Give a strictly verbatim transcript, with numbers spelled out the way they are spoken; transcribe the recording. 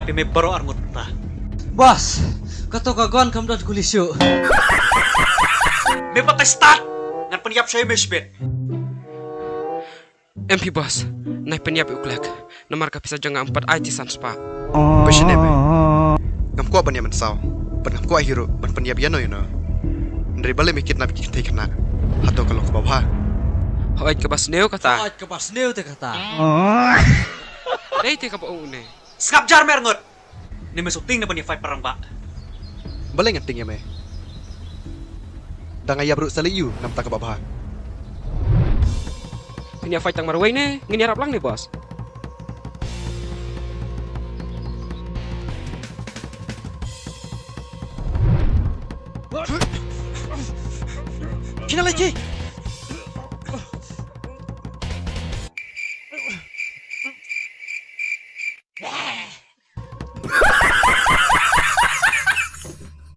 Phi me baroh arngut ta. Boss, kato ka gun kam don kuli shuh. Me pat te start. Ngan pynïap sha me shibit. Em phi boss, nai pynïap ïa u Klek. Namar ka pisa jong nga em pat ai ti san spah. Phi shane me. Ngam kwah ban ïa mynsaw. Bad ngam kwah hi ruh ban pynïap ïano ïano. Hynrei balei me kidnap ïa ki kynthei khynnah? Hato ka long kaba bha? Hooid kaba sniew kata. Hooid kaba sniew te kata. Dei te kaba ong une. Sngap jar me arngut. Ne me shu tieng ne ban ïa fight parangbah? Balei ngan tieng ïa me? Da nga ïap ruh sa lei ïa u namar kaba bha. Phin ïa fight tang marwei ne ngin ïarap lang ne boss? Kina lei ki.